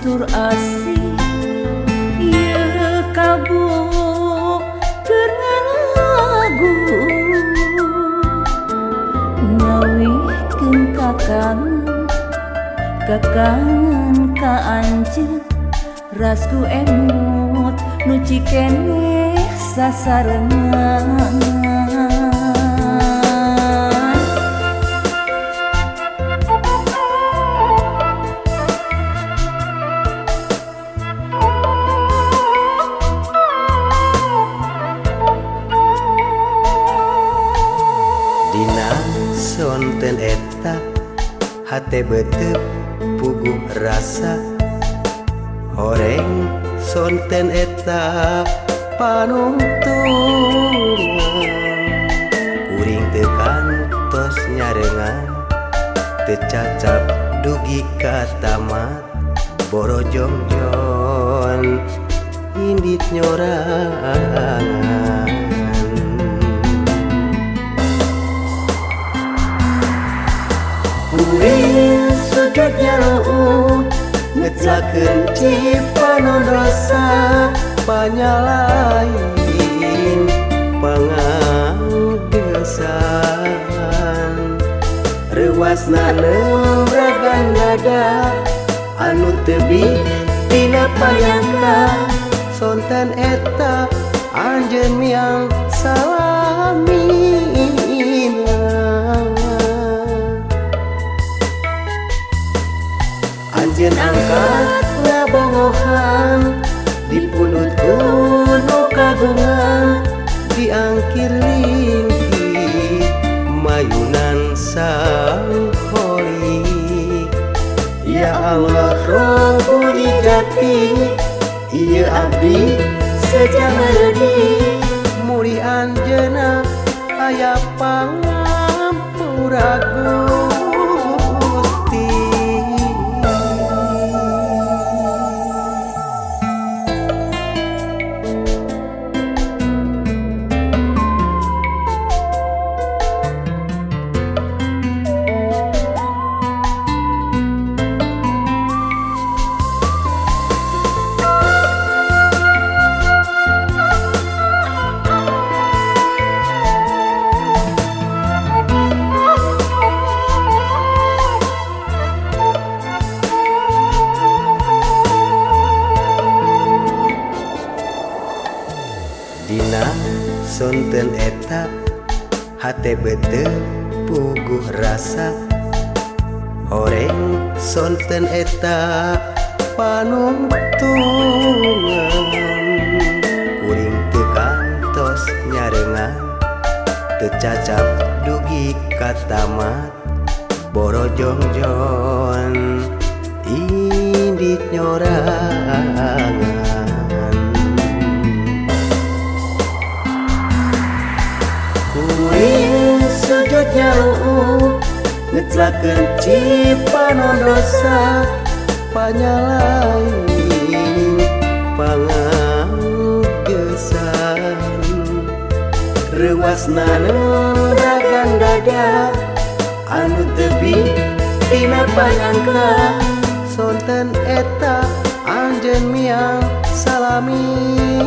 tur asih ieu kalbu keur ngalagu ngawihkeun kakangen kakangen ka anjeun rasku emut nu cikeneh sasarengan. Dina sonten eta hate betep puguh rasa horeng sonten eta panungtungan kuring teu kantos nyarengan teu cacap dugi ka tamat borojongjon indit nyorangan. Kuring sujud nyaruuh ngeclakeun cipanon dosa panyalain pangagesan reuasna nembragan dada anu tebih tina panyangka sonten eta anjeun miang salamina. Anjeun angkat ngabongohan dipundhut ku nu kagungan diangkir lingkih mayunan sang Kholiq. Ya Allah Rabbul Izzati ieu abdi seja mereudi muri anjeunna aya pangampura Gusti. Dina sonten eta hate beteu puguh rasa horeng sonten eta panungtungan kuring teu kantos nyarengan teu cacap dugi ka tamat borojongjon indit nyorangan. Kuring sujud nyaruuh ngeclakeun cipanon dosa panyalain pangagesan reuasna nembragan dada anu tebih tina panyangka sonten eta anjeun miang salamina.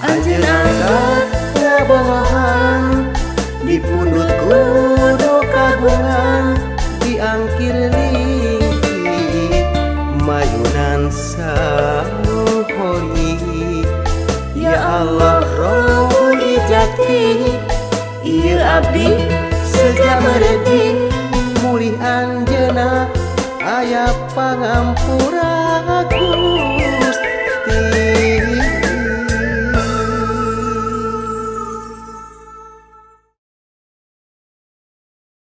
Anjeun angkat ngabongohan dipundhut ku nu kagungan diangkir lingkih mayunan sang Kholiq. Ya Allah Rabbul Izzati ieu abdi seja mereudi mulih anjeunna aya pangampura Gusti.